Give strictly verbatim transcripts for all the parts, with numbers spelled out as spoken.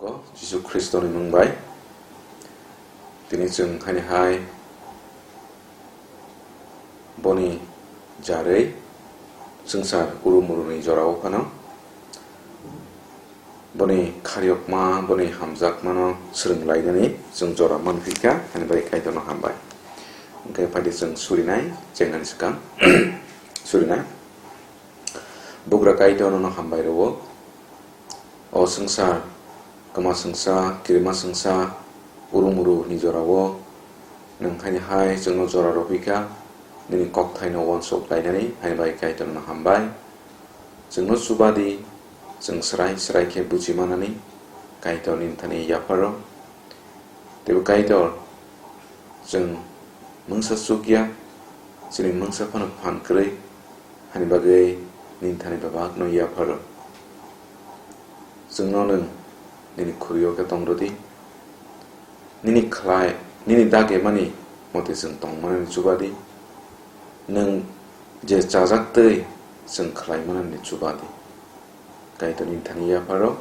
Jisu Khristoni mung bai tini chwng haini hai boni jarwi swngchar uru muruni jorao phano boni kharyokma, boni hamjakmano swrwng lainani chwng jora manphi kha, haini bai Kaitorno hambai. Hwnkhe phaidi chwng surinai, chengnani swkang surinai. Bugra Kaitor nono hambai rwo. O swngchar, kwma swngchar, kirima swngchar, uru muru ni jorao nwng haini hai chwngno jora rwphi kha, nini kokthaino uansuk lainani, haini bai Kaitor nono hambai. Chwngno chuba di, chwng srai srai khe buji manani, Kaitor nini thani yapharo. Teibo Kaitor, chwng mungsa chukya, chini mungsa phano phan kwrwi, hani bagwi nini thani bebakno yapharo. Chwngno nwng nini khuri-o khe tong rwdi. Nini khlai, nini dagimani mote chwng tong manani chuba di. Nwng je chajak twi chwng khlai manani chuba di. Kaitor nini thani yapharo,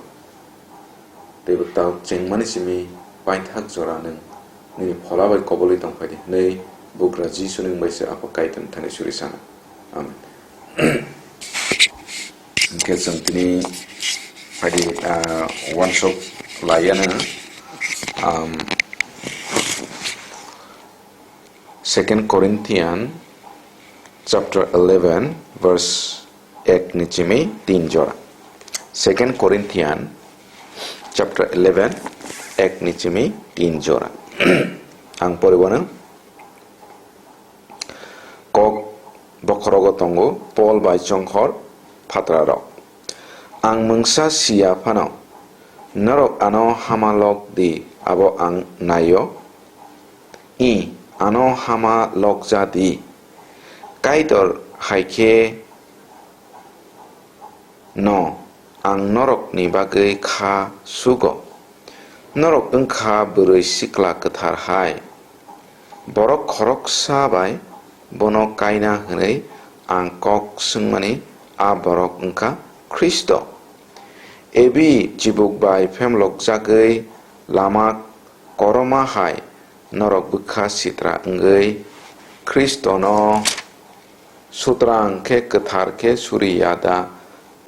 teibo tabuk chengmani simi paithak jora nwng nini phola bai kobolwi tong phai di, hwnwi bugra Jisuni wng bai se Apha Kaitorni thani suri sana. Amen. Hwnkhe chwng tini phaidi, ah, uansuk laiya na, um, Second Corinthian chapter eleven verse ek ni chimi tin jora. Second Corinthian chapter eleven ek ni chimi tin jora. Ang poribo no. Kok bokhorogo tongo Paul bai chongkhor phatrarok. Ang mungsa siya phano, norok ano hama lok di, abo ang naio. I, ano hama lokja di. Kaitor hai khe no ang norokni bagwi kha sugo. Norok wng kha bwrwi sikla kwthar hai. Borok khoroksa bai bono kaina hwnwi ang kok swngmani, a borok wng kha Khristo. Ebi chibuk bai phemlokjagwi lama koroma hai norok bwkha sitra wngwi Khristono sutrang khe kwthar khe suri ya da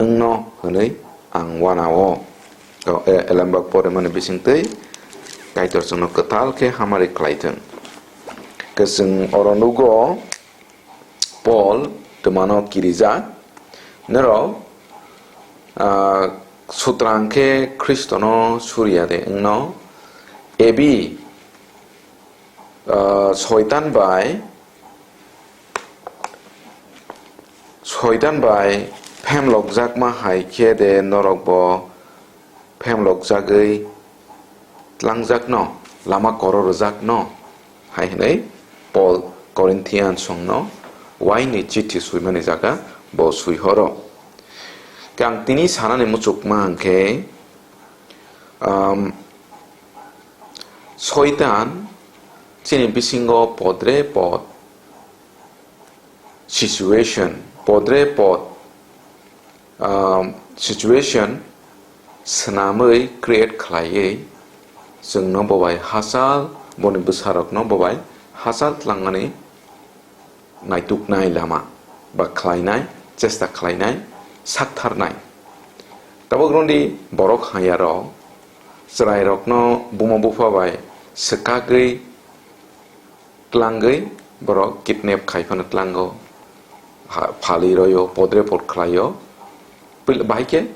wngno hwnwi ang uanao. O, e, elembak porimani bisingtwi Kaitor chwngno kwtal khe hamari khlai thung. Khe chwng oro nugo Paul twmano kirijak. Norok, ah, sutrang khe Khristono suri ya de wngno. Ebi, ah, Soitan bai Soitan bai phemlokjakma hai khe de norokbo phemlokjagwi tlangjakno, lama koro rwjakno, hai hwnwi Paul Corinthiansongno waini chithi swimani jaga bo swihoro. Khe ang tini sanani muchukma hwnkhe, um, Soitan chini bisingo podre pod situation, podre pod, um, situation swnamwi create khlaiwi chwngno bobai hachal, boni bwsarokno bobai hachal tlangmani naituknai lama ba khlainai, chesta khlainai, saktharnai. Tabuk rwndi borok hayarok chwrairokno buma bupha bai swkagwi tlangwi borok kidnap khai phano tlango, ha-, phalwi roio, podre pod khlaio. Pil-, bahai khe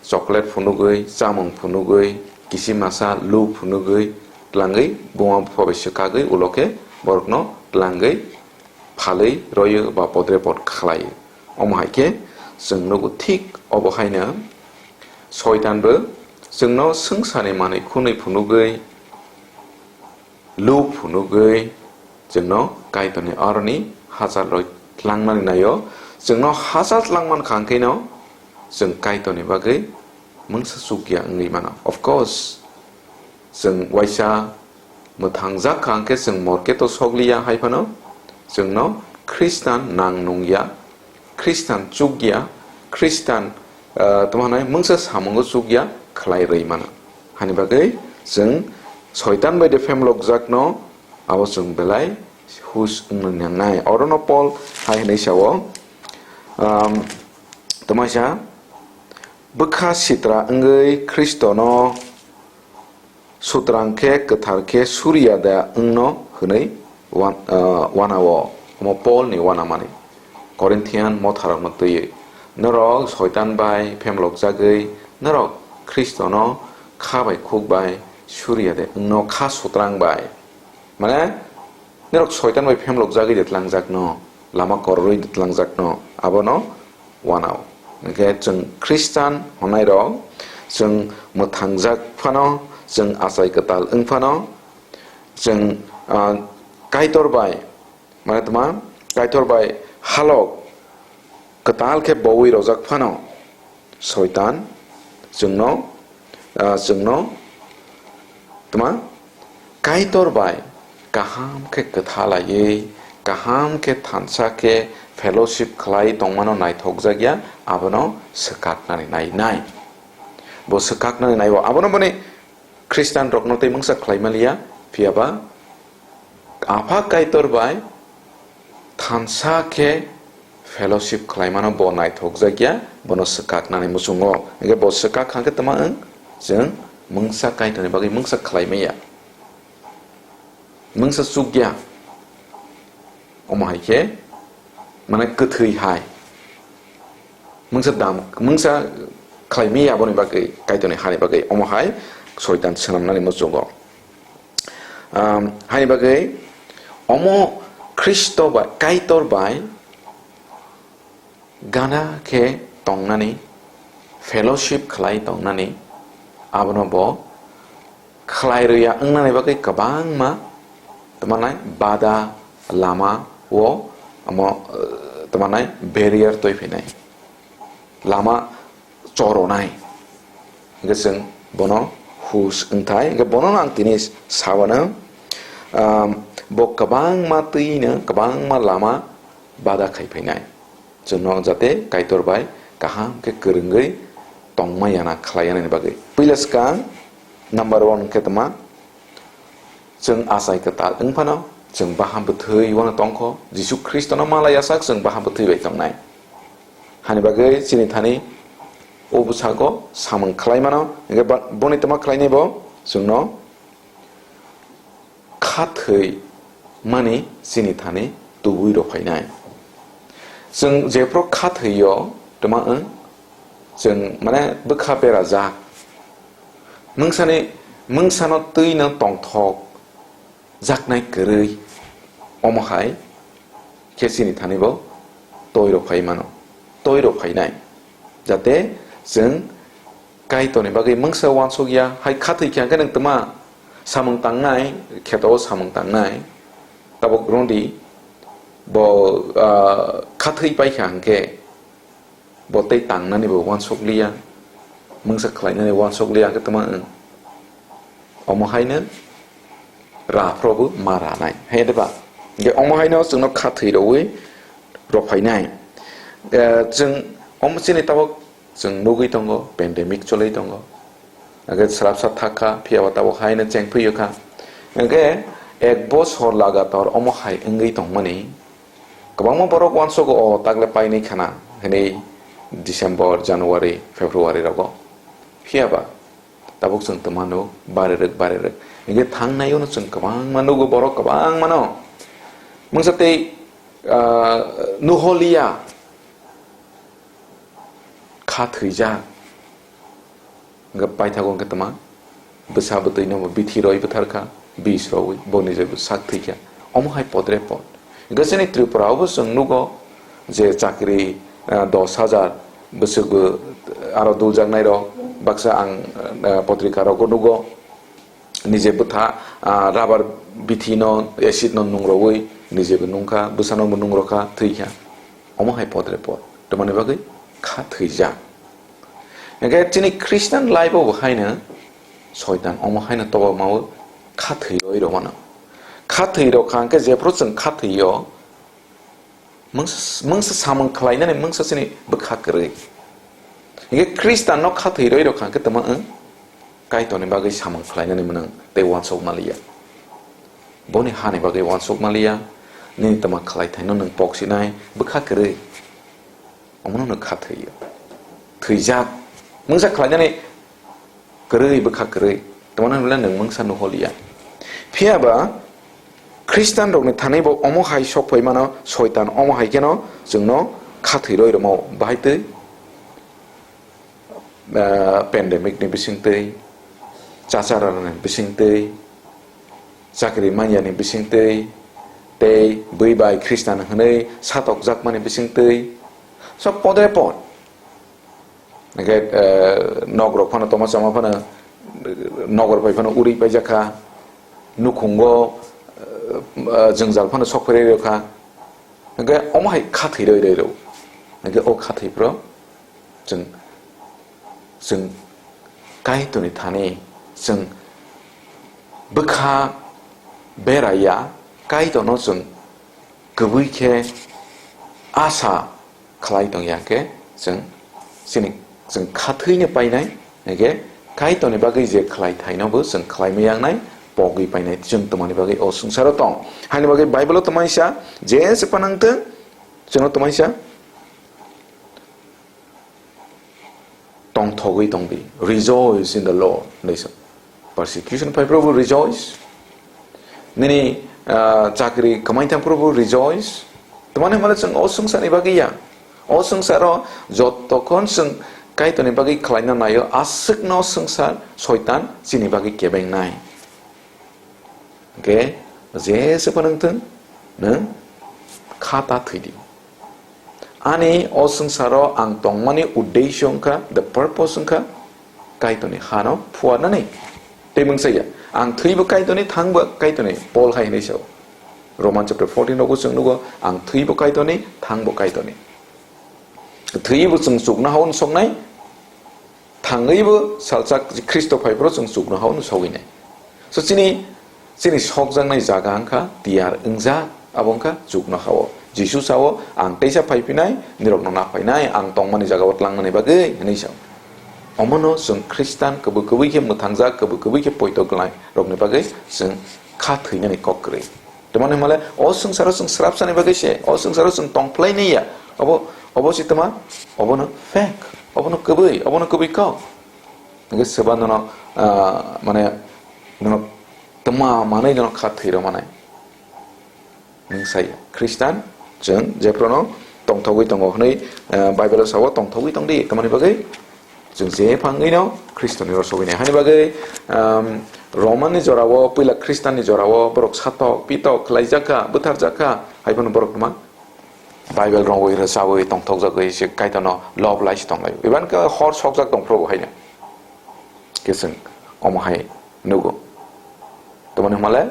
chocolate phunugwi, chamung phunugwi, kisi masa lu phunugwi tlangwi buma bupha bai swkagwi ulo khe borokno tlangwi phalwi roio ba podre pod khlaio. Omo hai khe chwng nugo thik obo haino Soitan bo chwngno swngcharni manwi khunwi phunugwi, lu phunugwi chwngno Kaitorni aroni hachal roi tlangmani naio. Chwngno hachal tlangman kha hwnkhe no chwng Kaitorni bagwi mungsa chukya wngwi mano. Of course, chwng waisa mwthangjak kha hwnkhe chwng morke to sokliya hai phano chwngno Khristan nang nungya, Khristan chukya, Khristan, ah, tamo hwnai mungsa samungo chukya khlai rwi mano. Hani bagwi chwng Soitan bai de phemlokjakno abo chwng belai hus wngna nangnai. Orono Pol hai hwnwi sao, um, twmaisa, bwkha sitra wngwi Khristono sutrang khe kwthar khe suriya da wngno hwnwi wan-, ah, wanao, omo Polni wanamani. Corinthian motharokno twiwi, norok Soitan bai phemlokjagwi, norok Khristono kha bai khuk bai suriya de wngno kha sutrang bai. Mane, norok Soitan bai phemlokjagwi de tlangjakno, lama kororwi de tlangjakno, abono wanao. Hwnkhe chwng Khristan hwnnairok, chwng mwthangjak phano, chwng achai kwtal wng phano, chwng, ah, Kaitor bai, mane tma, Kaitor bai halok kwtal khe boui rojak phano, Soitan chwngno, ah, chwngno tma, Kaitor bai kaham khe kwtha laiwi, kaham khe thansa khe fellowship khlai tongmano naithokjakya, abono swkaknani nainai. Bo swkaknani naibo. Abono boni Khristanrokno tei mungsa khlai maliya, phiya ba Apha Kaitor bai thansa khe fellowship khlaimano bo naithokjakya, bono swkaknani muchungo. Hwnkhe bo swkak hwnkhe tma wng? Chwng mungsa Kaitorni bagwi mungsa khlai maya. Mungsa chukya. Omo hai khe, mane, kwthwi hai. Mungsa dam, mungsa khlai maya aboni bagwi, Kaitorni hani bagwi. Omo hai Soitan swnamnani muchungo. Um, hani bagwi, omo Khristo bai, Kaitor bai gana khe tongnani, fellowship khlai tongnani, abono bo khlai rwya wngnani bagwi kwbangma tma nai bada lama o, omo, eh, tma nai barrier twi phainai, lama choronai. Hwnkhe chwng bono hus wngthai. Hwnkhe bono ang tini sawano, um, bo kwbangma twino, kwbangma lama bada khai phainai. Chwngno jate Kaitor bai kaham khe kwrwngwi tongma yana khlai yanani bagwi. Puila swkang, number one khe tma, chwng achai kwtal wng phano, chwng baha bwthwi wano tongkho. Jisu Khristono malai yasak chwng baha bwthwi bai tongnai. Hani bagwi chini thani o bwsago samung khlai mano, hwnkhe ba-, boni tma khlainai bo chwngno kha thwi mani chini thani tubui rw phainai. Chwng jephru kha thwio tma wng, chwng, mane, bwkha berajak. Mungsani, mungsano twino tongthok jaknai kwrwi. Omo hai khe chini thani bo toi rw phai mano, toi rw phainai. Jate chwng Kaitorni bagwi mungsa uansuk ya, hai kha thwi khe hwnkhe nwng tma samung tangnai, kheto o samung tangnai. Tabuk rwngdi bo, ah, kha thwi pai kha hwnkhe bo tei tangnani bo uansuk liya, mungsa khlainani uansuk liya hwnkhe tma wng? Omo haino ra phrobo ma ranai, hai de ba? Hwnkhe omo haino chwngno kha thwi rwui rw phainai. Eh, chwng omo chini tabuk chwng nugui tongo, pandemic choli tongo. Hwnkhe swrapsa thak kha, phiya ba tabuk haino cheng phiyokha. Hwnkhe ek bosor lagatar omo hai wngwi tongmani kwbangma borok uansugo, o takle painwi khana hwnwi December, January, February rogo. Phiya ba tabuk chwng tongmano barirwk barirwk. Hwnkhe thangnaio no chwng kwbangma nugo, borok kwbangmano mungsa tei, ah, nuholiya. Kha thwijak. Hwnkhe paithago hwnkhe tma? Bwsa bwtwino bo bithi roi bwtharkha, bis roi, bo nijebo sak thwikha. Omo hai podre pod. Hwnkhe chini Tripura o bo chwng nugo je chakri, ah, dos hajar bwswkbo aro duljaknai rok, baksa ang, ah, potrika rogo nugo. Nije bwtha, ah, rubber bithi no, acid no nung rogwi, nije bo nungkha, bwsano bo nung rokha, thwikha. Omo hai podre pod. Tamoni bagwi kha thwijak. Hwnkhe chini Christian life o bo haino Soitan omo haino tobo mao kha thwi roi rw mano. Kha thwi rw kha hwnkhe jephru chwng kha thwio, Mungsa, mungsa samung khlainani mungsa chini bwkha kwrwi. Hingke Khristanno kha thwi roi rw kha hingke tamo wng? Kaitorni bagwi samung khlainani mwnang tei uansuk maliya. Boni hani bagwi uansuk maliya, nini tma khlaithaino nwng poksinai bwkha kwrwi. Omono nwng kha thwiyo. Thwijak. Mungsa khlainani kwrwi bwkha kwrwi. Tongmani hwnle nwng mungsa nuholiya. Phiyaba Khristanrokni thani bo omo hai sok phai mano, Soitan omo hai kheno chwngno kha thwi roi rwmao. Bahai twi, ah, pandemic ni bisingtwi, chachararni bisingtwi, chakri manyani bisingtwi, tei bwi bai Khristan hwnwi satokjakmani bisingtwi, sok podre pod. Hingke, eh, nokrok phano tongma chama phano, eh, nokor bai phano uri paijak kha, nukhungo, eh, eh, jwngjal phano sok phairai rw kha. Hingke omo hai kha thwi roi roi rw. Hingke o kha thwi phro chwng, chwng Kaitorni thani chwng bwkha beraiya, Kaitorno chwng kwbwi khe asa khlai tong ya khe chwng chini chwng kha thwino painai, hingke Kaitorni bagwi je khlai thaino bo chwng khlai ma yangnai, pogwi painai chwng tongmani bagwi o swngcharo tong. Haini bagwi Bible-o tongmani sa, je se panang thung, chwngno tongmani sa, tongthogwi tongdi, "Rejoice in the Lord," hinwi sa. Persecution phai phuru bo rejoice. Nini, ah, chakri kwmai thang phuru bo rejoice. Tongmani hwnba chwng o swngcharni bagwi ya. O swngcharo jotokhon chwng Kaitorni bagwi khlaina naio, aswkno swngchar Soitan chini bagwi kebengnai. Hingke jese phano wng thung, nwng kha ta thwidi. Ani o swngcharo ang tongmani uddesyo wngkha, the purpose wngkha, Kaitorni hano phuarnani. Tei mungsa ya, ang thwibo Kaitorni, thangbo Kaitorni, Paul hai hinwi sao. Roman chapter fourteen rogo chwng nugo, ang thwibo Kaitorni, thangbo Kaitorni. Thwibo chwng chuknohao wng soknai, thangwibo salsa Khristo phai phuru chwng chuknohao wng sogwinai. So chini, chini sokjaknai jaga wngkha tiyar wngjak, abo wngkha chuknohao. Jisu sao, "Ang teisa phai phinai, nirokno naphainai, ang tongmani jagao tlangmani bagwi," hinwi sao. Omono chwng Khristan kwbwi kwbwi khe mwthangjak, kwbwi kwbwi khe poito gwlai rokni bagwi chwng kha thwinani kok kwrwi. Tongmani hwnmale, o swngcharo chwng srapsani bagwi se, o swngcharo chwng tongphlai nai ya. Obo, obo se tma, obono fake, obono kwbwi, obono kwbwi kok. Hingke soba nono, ah, mane, nono tma manwi nono kha thwi rw manai. Nwng sai ya. Khristan, chwng jephruno tongthogwi tongo hwnwi, ah, Bible-o sao, "Tongthogwi tongdi," tongmani bagwi chwng jephangwino Khristoni rosogwini. Hani bagwi, um, Romanni jorao, puila Khristanni jorao borok satok, pitok khlaijak kha, bwtharjak kha, hai phano borok tma Bible rwngwi rwchabwi tongthokjagwi se Kaitorno lob lai se tonglaio. Even khe hor sokjak tong phuru bo haino. Khe chwng omo hai nugo. Tongmani hwnmale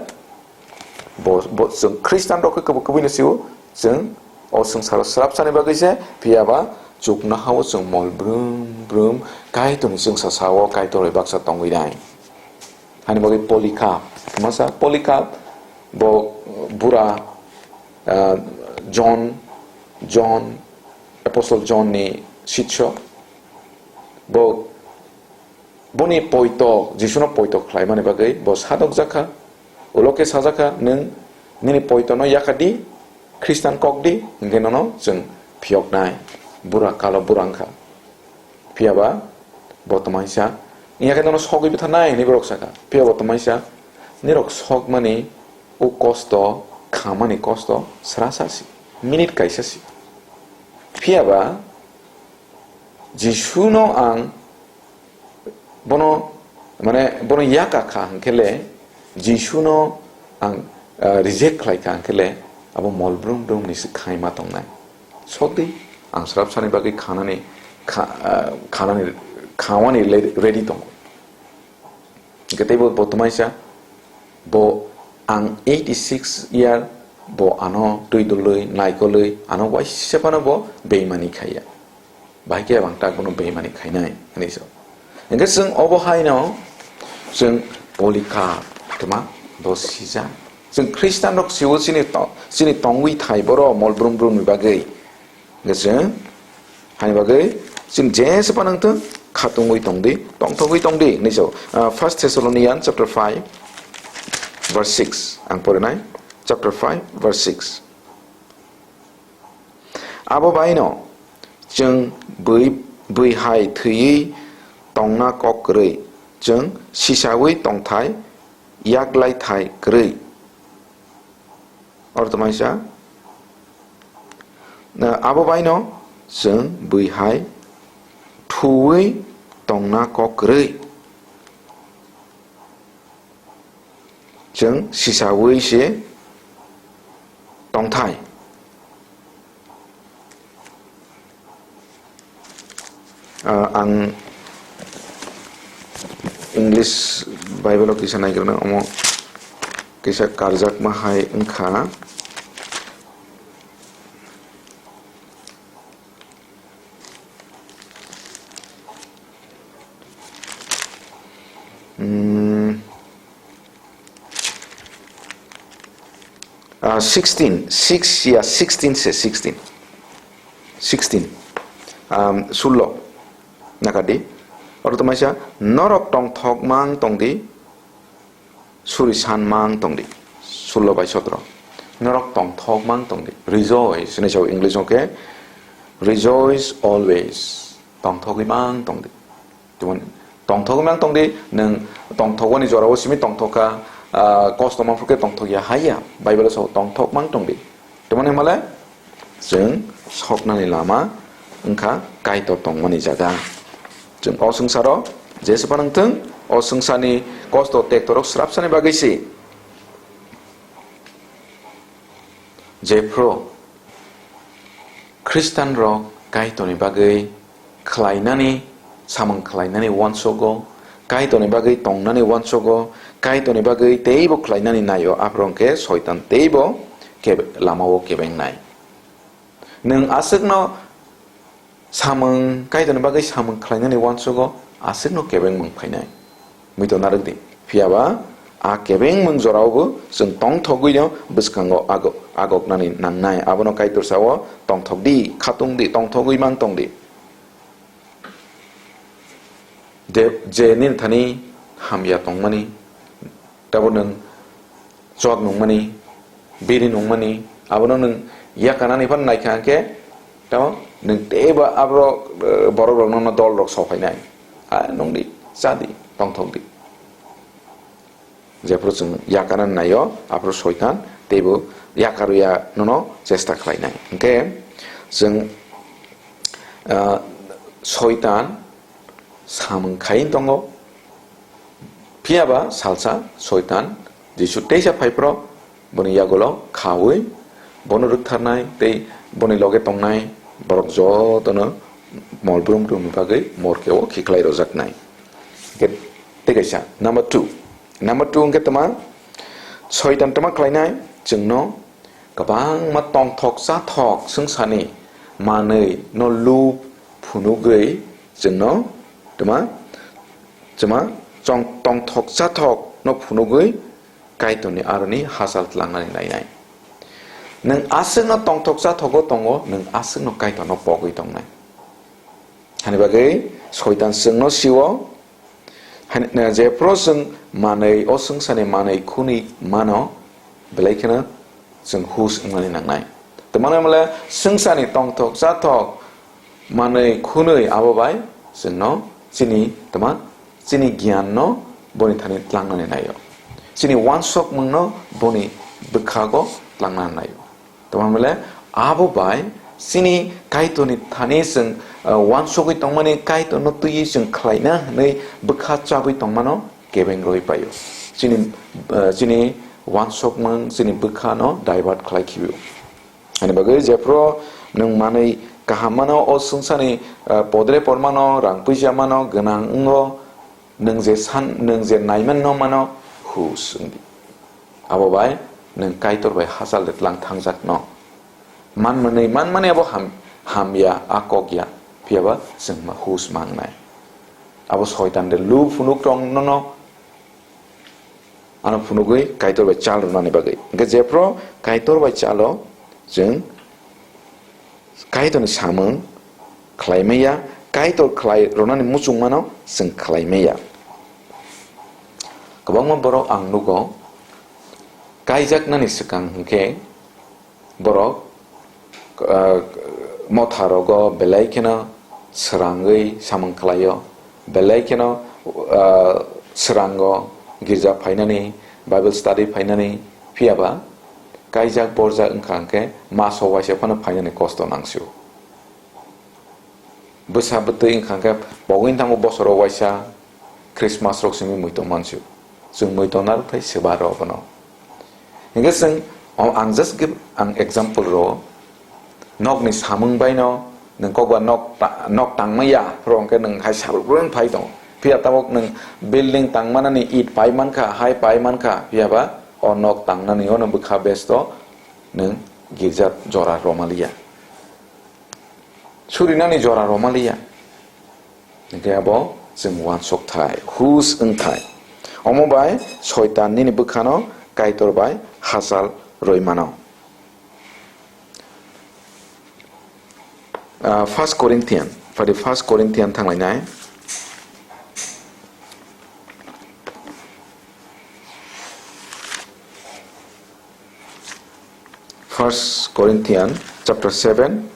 bo, bo chwng Khristanrok khe kwbwi kwbwino sio, chwng o swngcharo srapsani bagwi se, phiyaba chuknohao chwng mol brum brum Kaitorni chwngsa sao Kaitor bai baksa tongwi nai. Hani bagwi Polycarp, masa Polycarp bo bura, ah, John, John, Apostle John ni sitso. Bo, boni poito, Jisuno poito khlaimani bagwi bo sadok jakha. Ulo khe sajak kha, "Nwng nini poitono yakha di, Khristan kok di, hwnkhe nono chwng phiyoknai." Bura kalo bura wngkha. Phiyaba bo tongmani sa, "Wngya khe nono sogwi bwtharnai," hinwi borok sakha. Phiyaba bo tongmani sa, "Nirok sokmani o kosto, khamani kosto srasa si, minute kaisa si." Phiyaba Jisuno ang bono, mane, bono yaka kha hwnkhe le, Jisuno ang, ah, reject khlai kha hwnkhe le, abo mol brum brum ni se khaima tongnai. Sokdi, ang srapsani bagwi khanani, kha-, ah, khanani, khawani le-, ready tongo. Hwnkhe teibo bo tongmani sa, bo ang eighty six year, bo ano twi dulwi, naikolwi, ano waisa phano bo beimani khaiya. Bahai khe ang tak bono beimani khainai, hinwi sa. Hwnkhe chwng obo haino chwng Polycarp, tma, bo sijak. Chwng Khristan rok sio chini to-, chini tongwi thai boro mol brum brum ni bagwi. Hwnkhe chwng, hani bagwi, chwng jesa phano wngthung, khatungwi tongdi, tongthogwi tongdi hinwi sao. Ah, First Thessalonians chapter five, verse six ang porinai. Chapter five, verse six. Abo baino chwng bui, bui hai thwiwi tongna kok kwrwi, chwng sisawi tongthai, yaklai thai kwrwi. Oro tongmaisa, na abo baino chwng bui hai thuwi tongna kok kwrwi. Chwng sisawi se tongthai. Ah, ang English Bible o kisa naigrana, omo kisa karjakma hai wngkha. Hmm. Ah, sixteen, six ya, sixteen se, sixteen. Sixteen. Um, sullo. Nakadi. Oro tongmaisa, norok tongthok mang tongdi, suri san mang tongdi. Sullo bai sotro. Norok tongthok mang tongdi. Rejoice, hinwi sao English o khe, rejoice always. Tongthogwi mang tongdi. Tongthogwi mang tongdi, nwng tongthokmani jorao simi tongthokha, ah, kosto manphru khe tongthokya haiya. Bible o sao tongthok mang tongdi. Tongmani hwnmale chwng soknani lama wngkha Kaitor tongmani jaga. Chwng o swngcharo jesa phano wngthwng, o swngcharni kosto tektorok srapsani bagwi se. Jephru Khristanrok Kaitorni bagwi khlainani, samung khlainani uansugo, Kaitorni bagwi tongnani uansugo, Kaitorni bagwi teibo khlainani naio, aphuru hwnkhe Soitan teibo kebe-, lamao kebengnai. Nwng aswkno samung, Kaitorni bagwi samung khlainani uansugo aswkno kebengmung phainai. Muitu narwkdi. Phiyaba a kebengmung joraobo chwng tongthogwino bwskango ago-, agoknani nangnai. Abono Kaitor sao, "Tongthokdi, khatungdi, tongthogwi mang tongdi." Je, je nini thani hamya tongmani, tabuk nwng chwk nungmani, biri nungmani, abono nwng yakarnani phano naikha hwnkhe, tamo nwng teibo aborok, eh, borokrokno no dolrok sophainai. A, nungdi, chadi, tongthokdi. Jephuru chwng yakarna naio, aphuru Soitan teibo yakarwi ya nono chesta khlainai. Hwnkhe chwng, ah, Soitan samung khai tongo, phiyaba salsa Soitan Jisu teisa phaiphuru boni yagulo khaui bono rwktharnai tei boni loge tongnai borok jotono mol brum brumni bagwi morkeo khiklai rojaknai. Hwnkhe tei kaisa, number two. Number two hwnkhe tma? Soitan tma khlainai? Chwngno kwbangma tongthok chathok swngcharni manwi no lub phunugwi chwngno tma, tma chong-, tongthok chathok no phunugwi Kaitorni aroni hachal tlangnani nainai. Nwng aswkno tongthok chathogo tongo, nwng aswkno Kaitorno pogwi tongnai. Hani bagwi Soitan chwngno sio, hani, na, jephru chwng manwi, o swngcharni manwi khunwi mano, belai kheno chwng hus wngmani nangnai. Tei mano mole swngcharni tongthok chathok manwi khunwi abo bai chwngno chini tma, chini giyanno boni thani tlangnani naio. Chini uansukmungno boni bwkhago tlangnani naio. Tongmani bole abo bai chini Kaitorni thani chwng, uh, uansugwi tongmani, Kaitorno twiwi chwng khlaina hwnwi bwkha chabwi tongmano kebeng rwui paio. Chini, uh, chini uansukmung, chini bwkhano divert khlai khibio. Ani bagwi jephru nwng manwi kaham mano, o swngcharni, uh, podre pormano, rang puisa mano, gwnang wngo, nwng je san, nwng je naiman no mano, hus wngdi. Abo bai nwng Kaitor bai hachal de tlang thangjak no. Manmani, manmani abo ham-, hamya, a kok ya, phiyaba chwng ma hus mangnai. Abo Soitan de lu phunuk rong nono, ano phunugwi Kaitor bai chal rwnani bagwi. Hwnkhe jephru Kaitor bai chalo, chwng Kaitorni samung khlai maya, Kaitor khlai rwnani muchungmano chwng khlai maya. Kwbangma borok ang nugo, kaijaknani swkang hwnkhe borok, ah, motha rogo belai kheno srangwi samung khlaio, belai kheno, ah, srango girja phainani, Bible study phainani, phiyaba kaijak borjak wngkha hwnkhe maso waisa phano phainani kosto nangsio. Bwsa bwtwi wngkha hwnkhe pogwini thango bosoro waisa Christmas rok simi muitu mansio. Chwng muitu narwkthai swba rw bono. Hingkhe chwng, o, ang just give ang example rw. Nokni samung baino nwng kokba nok ta-, nok tangmaya phoro hwnkhe nwng hai sabuk rwng phai tongo. Phiya tabuk nwng building tangmanani it pai mankha, hai pai mankha, phiyaba o nok tangnani ono bwkha besto nwng girja jora romaliya. Surinani jora romaliya. Hingkhe abo chwng uansukthai, hus wngthai. Omo bai Soitan nini bwkhano Kaitor bai hachal rwi mano. Ah, First Corinthian, phadi First Corinthian thanglainai. First Corinthian chapter seven,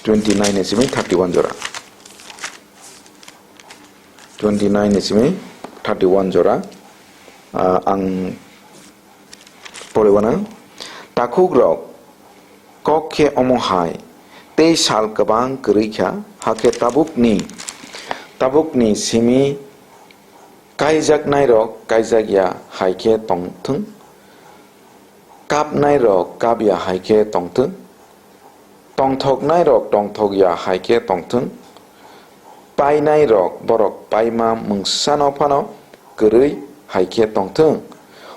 twenty nine ni simi thirty one jora. Twenty nine ni simi thirty one jora. Ah, ang poribana. Takhuk rok, kok khe omo hai, tei sal kwbang kwrwi kha, hakhe tabukni, tabukni simi kaijaknairok kaijakya hai khe tongthwng, kapnairok kapya hai khe tongthwng, tongthoknairok tongthokya hai khe tongthwng, painairok borok paima mungsano phano kwrwi hai khe tongthwng.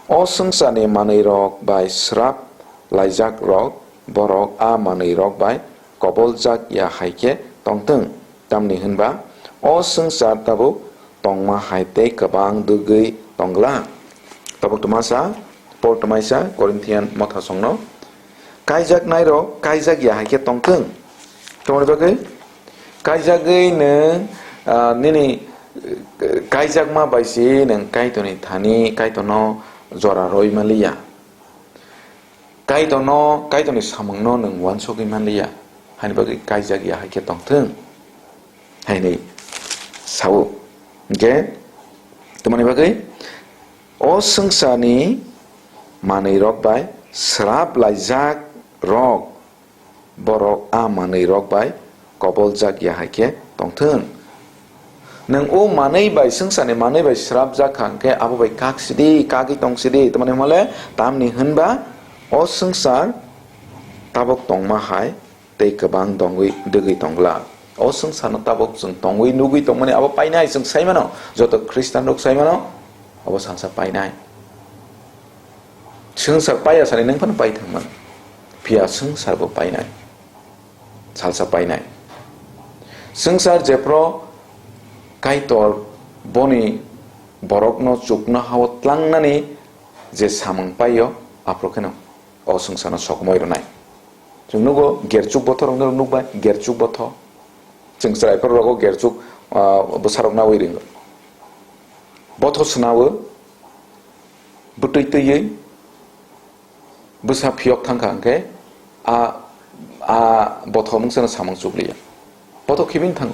O swngcharni manwirok bai srap laijakrok borok a manwirok bai koboljak ya hai khe tongthwng. Tamni hwnba o swngchar tabuk tongma hai tei kwbang dugwi tongla. Tabuk twmasa, Paul twmaisa Corinthian mothasongno, kaijaknairok kaijak ya hai khe tongthwng. Tamoni bagwi kaijagwi nwng, ah, nini, eh, kaijakma bai se nwng Kaitorni thani Kaitorno jora rwi manliya. Kaitorno, Kaitorni samungno nwng uansugwi manliya, haini bagwi kaijak ya hai khe tongthwng, haini sao. Hwnkhe, tamoni bagwi o swngcharni manwirok bai srap laijak rok, borok a manwirok bai koboljak ya hai khe tongthwng. Nwng o manwi bai, swngcharni manwi bai srapjak kha hwnkhe abo bai kak sidi, kagwi tong sidi, tamni hwnle, tamni hwnba o swngchar tabuk tongma hai tei kwbang dongwi dwgwi tongla. O swngcharno tabuk chwng tongwi nugwi tongmani abo painai chwng sai mano, joto Khristian rok sai mano, abo salsa painai. Swngchar paiya sani nwng phano pai thangmani, phiya swngcharbo painai. Salsa painai. Swngchar jephru Kaitor boni borokno chuknohao tlangnani je samung paio, aphuru kheno o swngcharno sokomoi rwnai. Chwng nugo, gerchuk botho rokno nukbai, gerchuk botho. Chwng chwrai phuru rogo gerchuk, ah, bwsarok naui ringo. Botho swnao, bwtwi twiwi, bwsa phiyok thangkha hwnkhe a, a botho mungsano samung chukliya. Botho khibin thango.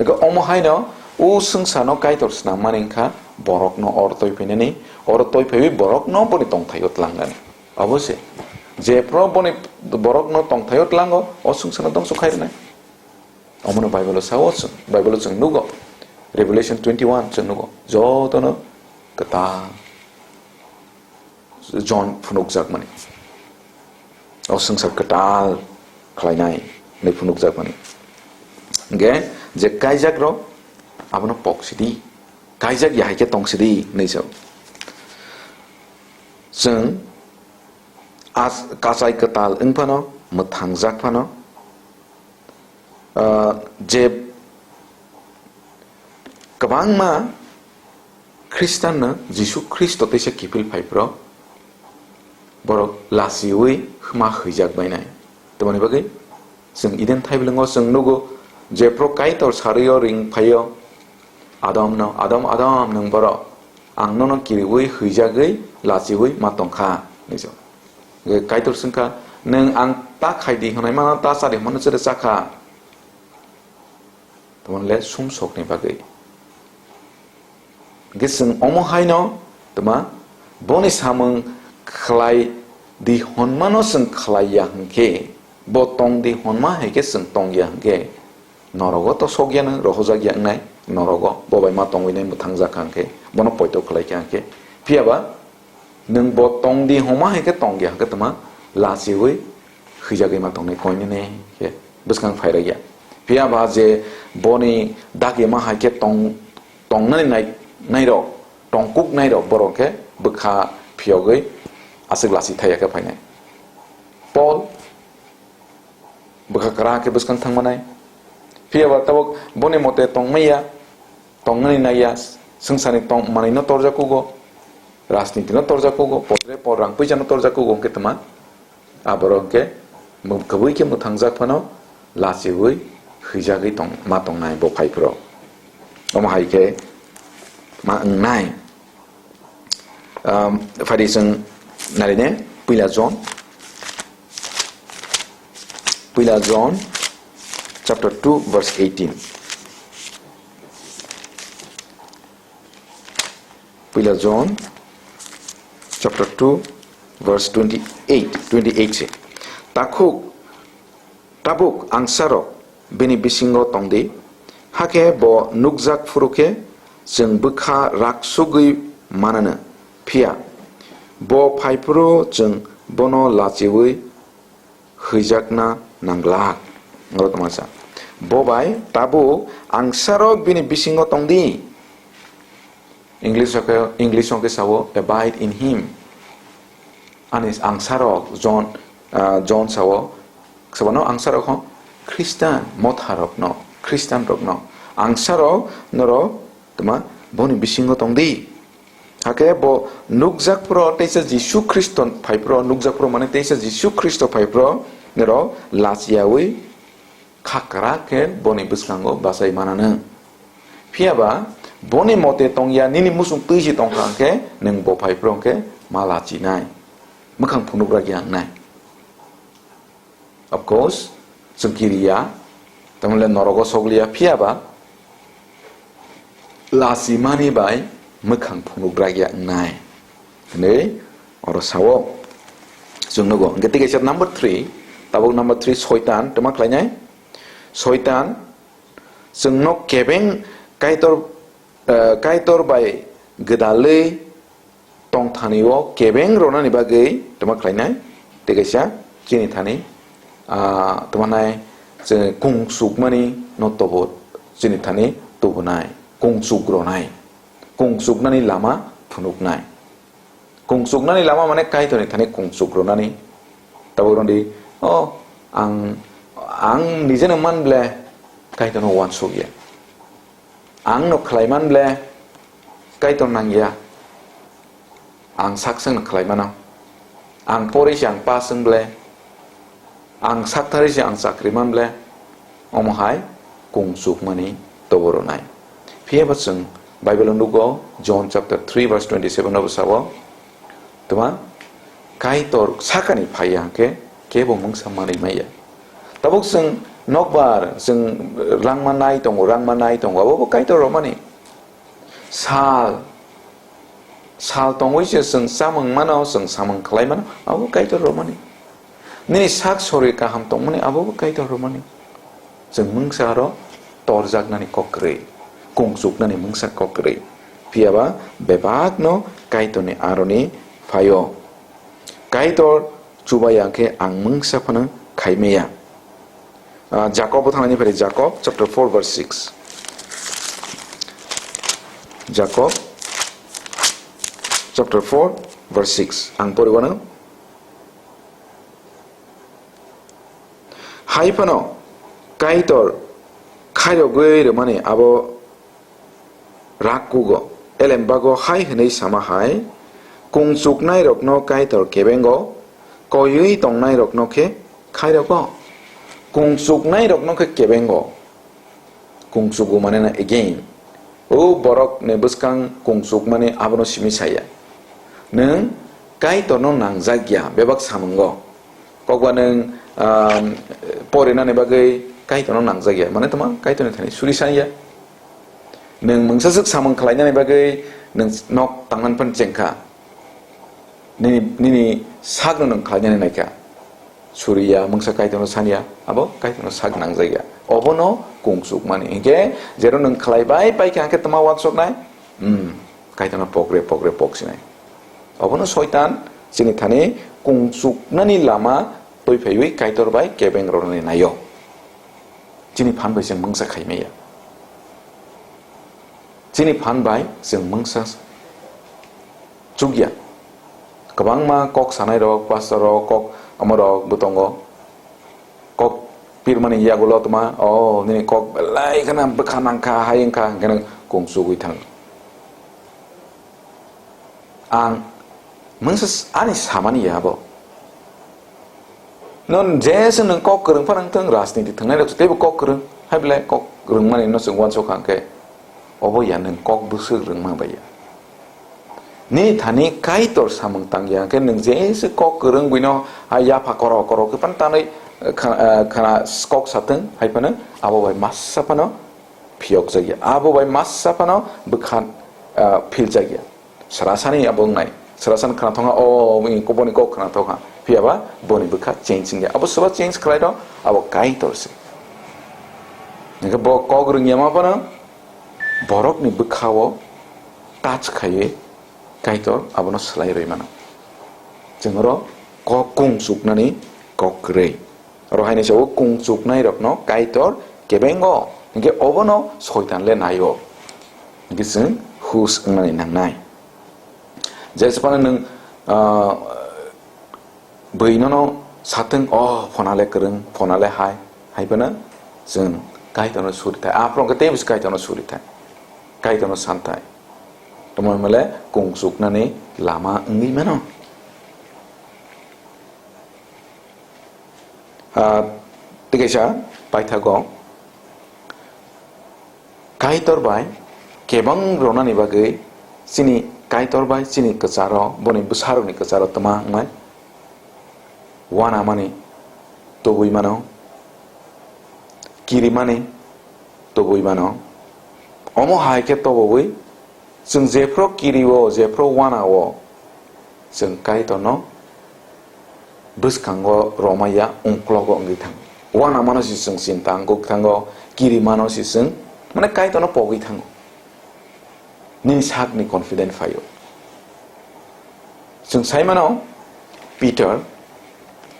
Eke omo haino o swngcharno Kaitor swnammani wngkha borokno oro twi phainani, oro twi phaiwi borokno boni tongthaio tlangnani. Obo se, jephru boni borokno tongthaio tlango, o swngcharno dongso khai rwnai. Omono Bible-o sao chwng, Bible-o chwng nugo. Revelation twenty one chwng nugo. Jotono kwtal John phunukjakmani. O swngchar kwtal khlainai hinwi phunukjakmani. Hwnkhe je kaijakrok abono pok sidi, kaijak ya hai khe tong sidi hinwi sao. Chwng as-, kachai kwtal wng phano, mwthangjak phano, ah, je kwbangma Khristanno Jisu Khristo teisa kiphil phai phro, borok lachiui hma hwijak bainai. Tamoni bagwi Chwng Eden thaibilingo chwng nugo, jephru Kaitor sarwi-o ring phaio Adamno, "Adam, Adam, nwng borok, ang nono kiriui, huijagwi, lachiui ma tongkha," hinwi sio. Hwnkhe Kaitor swngkha, "Nwng ang ta khaidi hwnwi mano, ta chadi hwnmano chwrwi chakha?" Tamo le sumsokni bagwi. Hwnkhe chwng omo haino tma boni samung khlai di hwnmano chwng khlai ya hwnkhe, bo tong di hwnma hai khe chwng tong ya hwnkhe, norogo to sok ya nw rohorjak ya wngnai, norogo bo bai ma tongwi nai mwthang jak kha hwnkhe, bono poito khlai kha hwnkhe. Phiya ba nwng bo tong di hwnma hai khe tong ya hwnkhe tma lachiui huijagwi ma tongnai koinene khe bwskang phai rwk ya. Phiya ba je boni dagi ma hai khe tong, tongnani nai, nairok, tongkuk nairok borok khe bwkha phiyogwi aswk lachi thai ya khe phainai. Paul bwkha kwrak khe bwskang thang manai. Phiya ba tabuk boni mote tong maya, tongnani nai ya, swngcharni tong manwi no torjak kugo, rajniti no torjak kugo, potre por rang puisa no torjak kugo hwnkhe tma. Aborok hwnkhe mwk-, kwbui khe mwthangjak phano lachiui huijagwi tong-, ma tongnai bo phaiphuru. Omo hai khe ma wngnai. Um, phadi chwng narine, Puila John. Puila John chapter two verse eighteen. Puila John chapter two verse twenty-eight, twenty-eight se. Takhuk, tabuk angsarok bini bisingo tongdi, hakhe bo nukjak phuru khe chwng bwkha rak sugwi mananw, phiya bo phaiphuru chwng bono lachiui huijakna nanglak. Oro tongmasa. Bo bai tabuk angsarok bini bisingo tongdi. English o khe, English o khe sao, "Abide in him." Ani angsarok John, ah, John sao, sabano angsarok ho Christian motharokno, Christian rokno. Angsarok norok tma boni bisingo tongdi. Hakhe bo nukjak phuru teisa Jisu Khristo phai phuru, nukjak phuru mane teisa Jisu Khristo phai phuru norok lachiyaui kha kwrak khe boni bwskango bachai mananw. Phiya ba boni mote tong ya, nini muchung twi se tong kha hwnkhe nwng bo phai phuru hwnkhe ma lachinai, mwkhang phunukra ya wngnai. Of course, chwng kiri ya, tamole norogo sokli ya, phiya ba lachimani bai mwkhang phunukra ya wngnai hinwi oro sao. Chwng nugo. Hwnkhe tei kaisa number three, tabuk number three, Soitan, tma khlainai? Soitan chwngno kebeng Kaitor, eh, Kaitor bai gwdalwi tongthani-o kebeng rwnani bagwi tma khlainai? Tei kaisa chini thani, ah, tma nai, chwng kung chukmani no tobo chini thani tubunai, kung chuk rwnai, kung chuknani lama phunuknai. Kung chuknani lama mane Kaitorni thani kung chuk rwnani. Tabuk rwdi, "O, ang, ang nijeno man ble Kaitorno uansuk ya. Ang no khlai man ble Kaitor nang ya. Ang sak seng no khlai mano. Ang pori se ang pass wng ble. Ang sakthari se ang chakri man ble." Omo hai kung chukmani tobo rwnai. Phiya ba chwng Bible o nugo, John chapter three verse twenty-seven o bwsao, tma, Kaitor sakani phai ya hwnkhe kebo mungsa manwi maya. Tabuk chwng nokbar, chwng rangma nai tongo, rangma nai tongo, abo bo Kaitor romani. Sal, sal tongwi se chwng chamung mano, chwng samung khlai mano, abo Kaitor romani. Nini sak sori kaham tongmani, abo bo Kaitor romani. Chwng mungsa aro torjaknani kok kwrwi, kung chuknani mungsa kok kwrwi. Phiya ba bebakno Kaitorni aroni phaio. Kaitor chuba ya khe ang mungsa phano khai maya. Ah, Jakob bo thangnaini phari, Jakob chapter four verse six. Jakob chapter four verse six. Ang poriwano. Hai phano Kaitor khairogwi rwmani abo rak kugo. Elembago hai hwnwi sama hai, kung chuknairokno Kaitor kebengo, koiwi tongnairokno khe khairogo. Kung chuknai rokno khe kebengo. Kung chugo mane na again. O borok ni bwskang kung chukmani abono simi saya. Nwng Kaitorno nangjak ya bebak samungo. Kokba nwng, um, porinani bagwi Kaitorno nangjak ya. Mane toma Kaitorni thani suri saya. Nwng mungsa swk samung khlainani bagwi nwng nok tangnan phan chengkha. Nini, nini sakno nwng khlainani naikha. Suriya, mungsa Kaitorno sanya, abo Kaitorno sak nangjakya. Obono kung chukmani. Hinkhe, jero nwng khlaibai paikha, hinkhe tma wansoknai? Hmm, Kaitorno pokre, pokre poksinai. Obono Soitan, chini thani kung chuknani lama twi phaiwi Kaitor bai kebeng rwnani naio. Chini phan bai chwng mungsa khaimaya. Chini phan bai chwng mungsa chukya. Kwbangma kok sanai rok, pastor rok, kok omo rok bo tongo. Kok pirmani yagulo tma, o nini kok belai kheno bwkha nangkha, hai wngkha, hinkhe nwng kung chugwi thango. Ang mungsa s-, ani samani ya abo. Non jesa nwng kok kwrwng phano wngthung, rajniti thwngnai rok teibo kok kwrwng, hai belai kok kwrwngmani no chwng uansukha hwnkhe, obo ya nwng kok bwswk rwngma bai ya. Nini thani Kaitor samung tang ya hwnkhe nwng jesa kok kwrwng buino hai yapha koro koro khe phano tanwi, eh, khana, eh, khana kok sathung hai phano abo bai masa phano phiyokjakya. Abo bai masa phano bwkha, ah, philjakya. Srasani abo wngnai. Srasan khnathokha, o, boni kok khnathokha. Phiyaba boni bwkha change wngya. Abo soba change khlai rw, abo Kaitor se. Hingkhe bo kok rwngya ma phano borokni bwkhao touch khaiwi Kaitor abono swlai rwi mano. Chwng oro kok kung chuknani kok kwrwi. Oro haino sao kung chuknai rokno Kaitor kebengo, hinkhe obono Soitan le naio. Hinkhe chwng hus wngnani nangnai. Jesa phano nwng, ah, bwinono sathung, "O phona le kwrwng, phona le hai," hai phano chwng Kaitorno suri thai. Aphuru hwnkhe teibo se Kaitorno suri thai. Kaitorno san thai. Tamo hwnmale kung chuknani lama wngwi mano. Ah, tei kaisa paithago Kaitor bai kebeng rwnani bagwi chini Kaitor bai chini kwcharo, boni bwsarokni kwcharo twma wngnai. Uanamani tubui mano, kirimani tubui mano. Omo hai khe toboui chwng jephru kirio, jephru uanao, chwng Kaitorno bwskango romaiya, ungklogo wngwi thango. Uanamano se chwng chinta wngwi thango, kirimano se chwng, mane, Kaitorno pogwi thango. Nini sakni confident phaio. Chwng sai mano, Peter,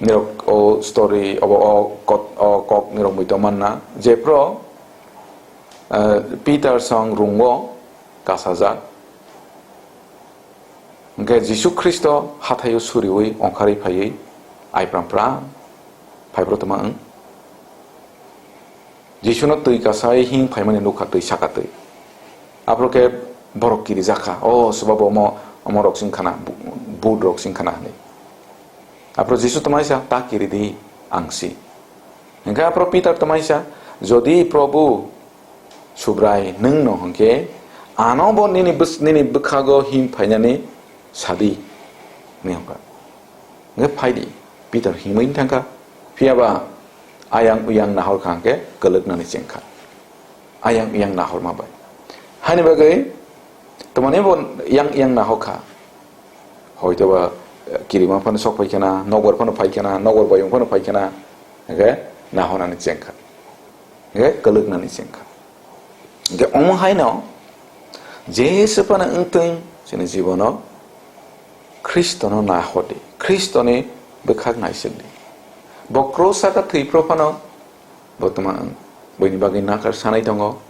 nirok o story, obo o kot-, o kok nirok muitu manna, jephru, eh, Peter song rungo kasajak. Hingkhe Jisu Khristo hathaio suriui ongkharwi phaiwi aipram pram phaiphru tongma wng. Jisuno twi kasai him phaimani nukha, twi saka twi. Aphuru khe borok kirijakha, "O, swba bo omo, omo rok sing khana, bu-, but rok sing khana," hwnwi. Aphuru Jisu tongmaisa, "Ta kiri di, ang si." Hingkhe aphuru Peter tongmaisa, "Jodi Probhu Subrai nwngno hwnkhe, ano bo nini bws-, nini bwkhago him phainani sadi," hwnwi hwnkha. Hwnkhe phaidi, Peter himwi thangkha, phiyaba ayang uyang nahorkha hwnkhe kwlwknani chengkha. Ayang uyang nahorma bai. Haini bagwi twmani bo yang yang nahorkha. Hoitoba, eh, kirima phano sok phaikhana, nokbar phano phaikhana, nokbar bayung phano phaikhana, hwnkhe nahornani chengkha. Hwnkhe kwlwknani chengkha. Hwnkhe omo haino jesa phano wngthung chini jibono Khristono nahordi, Khristoni bwkhak naisingdi. Bo cross saka thwiphru phano bo twma wng, boini bagwi nakar sanai tongo.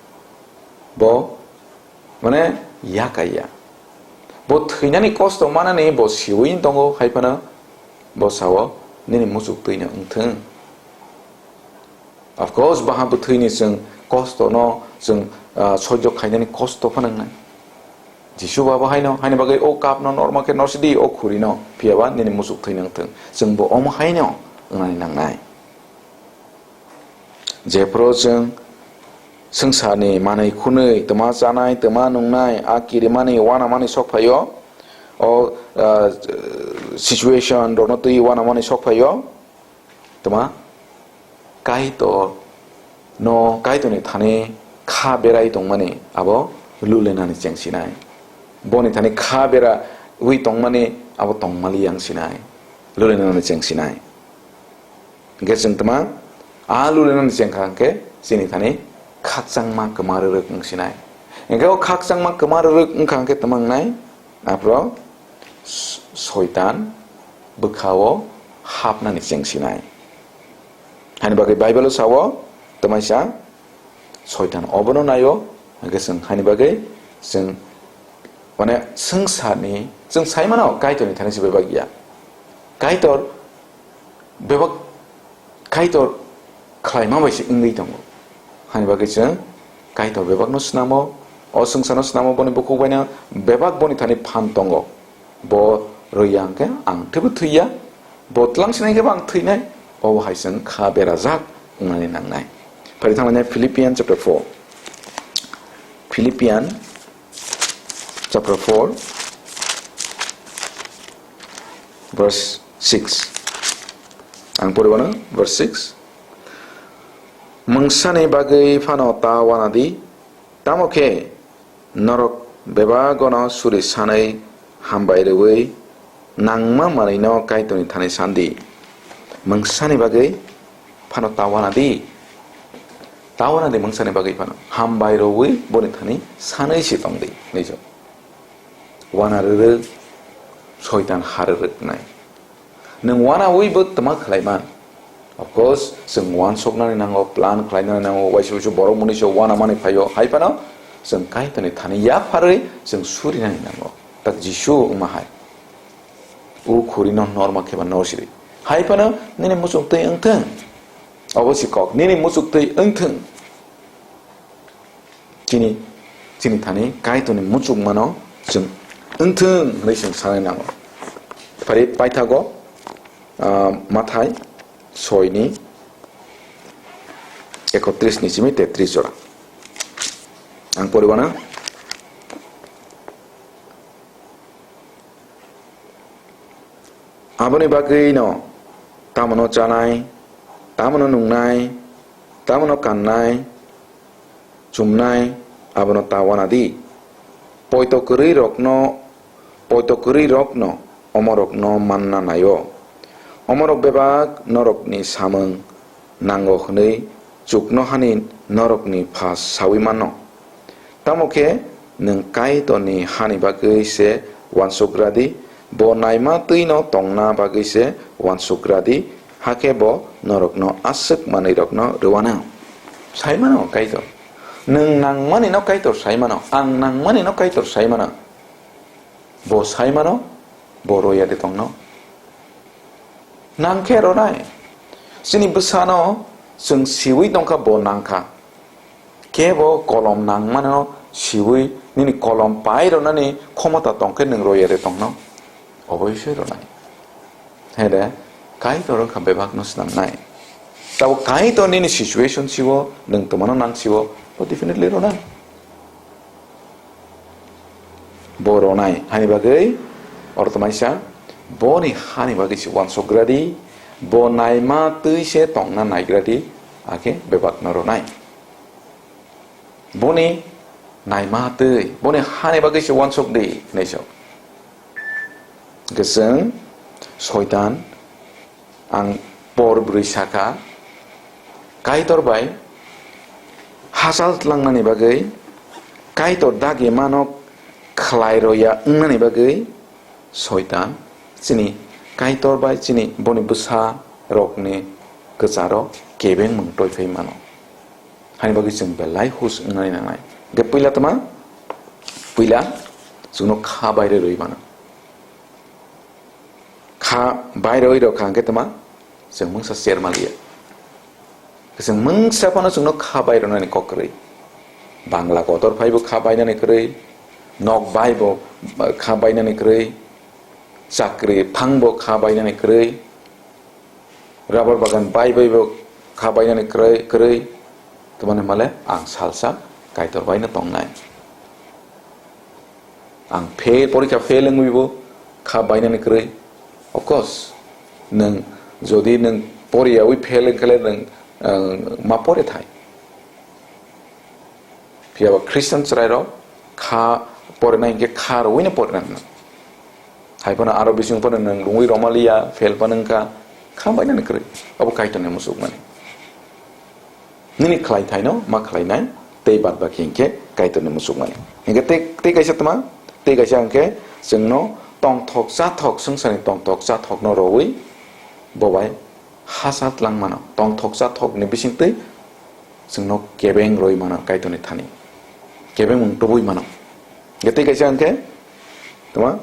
Bo, mane, yakaiya. Bo thwinani kosto manani bo siui tongo, hai phano bo sao, "Nini muchuk twino wngthung." Of course, baha bwthwini chwng kosto no chwng, ah, soijo khainani kosto phano wngnai. Jisu ba bo haino, haini bagwi o cup no norma khe norsidi o khuri no, phiyaba nini muchuk thwi nang thung. Chwng bo omo haino wngnani nangnai. Jephuru chwng swngcharni manwi khwnwi twma chanai, twma nungnai, a kirimani, uanamani sok phaio, o, ah, situation rokno twi uanamani sok phaio, twma Kaitor no, Kaitorni thani kha berai tongmani abo lulenani chengsinai. Boni thani kha bera wi tongmani abo tongmali yang sinai, lulenani chengsinai. Hingke chwng tma a lulenani chengkha hingke chini thani khakchangma kwma rwrwk wng sinai. Hingke o khakchangma kwma rwrwk wngkha hingke tma wngnai? Aphro s-, soitan bwkha-o hapnani chengsinai. Hani bagwi Bible-o sao, tamaisa soitan obono naio, hingke chwng hani bagwi chwng, mane, swngcharni, chwng sai mano, Kaitorni thani se bebak ya. Kaitor bebak, Kaitor khlaima bai se wngwi tongo. Hani bagwi chwng Kaitor bebakno snamo, o swngcharno snamo, boni bukhuk baino bebak boni thani phan tongo. Bo rwya hwnkhe ang thwibo thwiya, bo twlang sinai khe bo ang thwinai, obo hai chwng kha berajak wngnani nangnai. Phari thangmani Philippian chapter four. Philippian chapter four, verse six. Ang poribo no, verse six. Mungsani bagwi phano ta wana di, tamo khe norok bebagono suri sanwi hambai rwui nangma manwino Kaitorni thani san di. Mungsani bagwi phano ta wana di. Ta wana di mungsani bagwi phano. Hambai rwui boni thani sanwi se tong di. Nijo. Wana rwrwk, soitan ha rwrwknai. Nwng wanaui bo twma khlai man. Of course, chwng uansuknani nango, plan khlainani nango, waisa waisa borok mwnwi se uanamani phaio. Hai phano chwng Kaitorni thani yapharwi chwng surinani nango. Tak Jisu wngma hai. O khurino norma kheba nor siri. Hai phano nini muchuk twi wngthwng. Obo si kok, nini muchuk twi wngthwng. Chini, chini thani Kaitorni muchukmano chwng wngthwng hwnwi chwng sanai nango. Phari paithago, ah, Mathai soini ekotris ni simi tetris jora. Ang poribana. Aboni bagwino tamono chanai, tamono nungnai, tamono kannai, chumnai, abono ta wana di. Poito kwrwi rokno, poito kwrwi rokno omorokno manna naio. Omorok bebak norokni samung nango hwnwi chuknohani norokni pha saui mano. Tamo khe nwng Kaitorni hani bagwi se uansuk gra di, bo naima twi'-no tongna bagwi se uansuk gra di, hakhe bo norokno aswk manwirokno rw anw. Sai mano Kaitor. Nwng nangmani'-no Kaitor sai mano, ang nangmani'-no Kaitor sai mano. Bo sai mano, bo roya de tongno. Nang khe ronai. Chini bwsano chwng siui tongkha, bo nangkha. Kebo kolom nangmano siui nini kolom pai ronani khomota tongkhe nwng roya de tongno. Oboisoi ronai. Hede, Kaitor wngkha bebakno swnamnai. Tabo Kaitor nini situation siwo, nwng twmano nang siwo, bo definitely ronai. Bo ronai, hani bagwi, oro tamaisa, boni hani bagwi se uansuk gra di, bo naima twi se tongna nai gra di, akhe bebakno ronai. Boni naima twi, boni hani bagwi se uansuk di, hinwi sa. Hwnkhe chwng Soitan, ang por bwrwi sakha, Kaitor bai hachal tlangnani bagwi, Kaitor dagi mano khlai roya wngnani bagwi, Soitan chini Kaitor bai chini boni bwsa rokni kwcharo kebengmung toiphai mano. Hani bagwi chwng belai hus wngnani nangnai. Hwnkhe puila tma? Puila chwngno kha baire rwi mano. Kha baire rwi rokha hwnkhe tma? Chwng mungsa cher maliya. Chwng mungsa phano chwngno kha bairwnani kok kwrwi. Bangla kotor phaibo kha bainani kwrwi. Nok baibo kha bainani kwrwi. Chakri phangbo kha bainani kwrwi. Rubber bagan bai baibo kha bainani kwrwi, kwrwi, tamani hwnmale ang salsa Kaitor baino tongnai. Ang fail, porikha fail wngwibo kha bainani kwrwi. Of course, nwng jodi nwng poriyawi fail wngkhale nwng, ang, ma pore thai. Phiyaba Christian chwrairok kha porinai hinkhe kha rwino porinai hwno. Hai phano aro bising phano nwng rwngwi romaliya, fail phano wngkha, kha bainani kwrwi. Abo Kaitorni musukmani. Nini khlaithaino ma khlainai, tei bad baki hinkhe Kaitorni musukmani. Hinkhe tei, tei kaisa tma, tei kaisa hinkhe chwngno tongthok chathok, swngcharni tongthok chathokno rwui bo bai hachal tlang mano, tongthok chathokni bisingtwi chwngno kebeng rwi mano Kaitorni thani, kebeng wng tubui mano. Hinkhe tei kaisa hinkhe tma,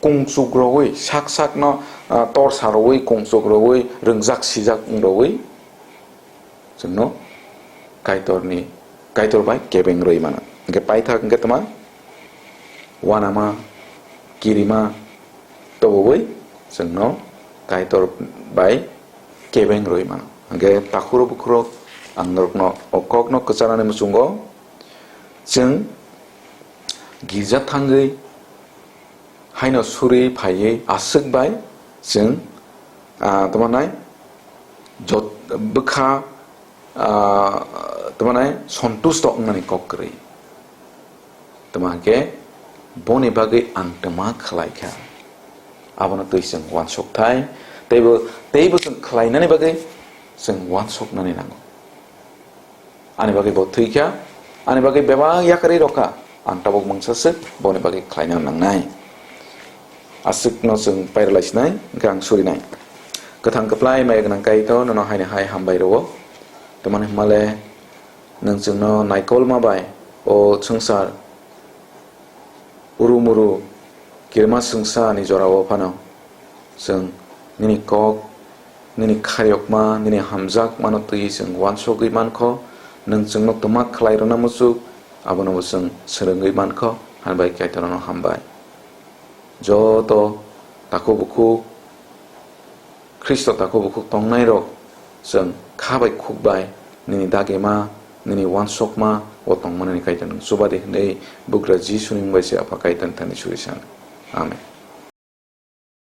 kungchuk rwui, sak sakno, ah, torsa rwui, kungchuk rwui, rwngjak sijak wng rwui chwngno Kaitorni, Kaitor bai kebeng rwi mano. Hinkhe paithak hinkhe tma, uanama, kirima, tobogwi chwngno Kaitor bai kebeng rwi mano. Hinkhe takhurok bukhurok, ang norokno o kokno kwchanani muchungo, chwng girja thangwi haino suri phaiwi aswk bai chwng, ah, tamo nai jot-, bwkha, ah, tamo nai sontusto wngnani kok kwrwi. Tamo hwnkhe boni bagwi ang tma khlai kha, abono twi chwng uansuk thai, teibo, teibo chwng khlainani bagwi chwng uansuknani nango. Ani bagwi bo thwi kha, ani bagwi bebak yakarwi rw kha, ang tabuk mungsa swk boni bagwi khlaina nangnai. Aswkno chwng pairwlai sinai, hwnkhe ang surinai. Kwthang kwplai maya gwnang Kaitor, nono haino hai hambai rwo. Tamani hwnmale nwng chwngno naikolma bai o swngchar uru muru kirima swngsa ni jorao phano chwng nini kok, nini khairokma, nini hamjakmano twi chwng uansugwi mankho. Nwng chwngno twma khlai rwna muchuk, abono bo chwng swrwngwi mankho. Hambai Kaitorno hambai. Joto takhuk bukhuk Khristo takhuk bukhuk tongnairok chwng kha bai khuk bai nini dagima, nini uansukma o tongmani Kaitor nwng chuba di hwnwi bugra Jisuni mung bai se Apha Kaitorni thani suri sano. Amen.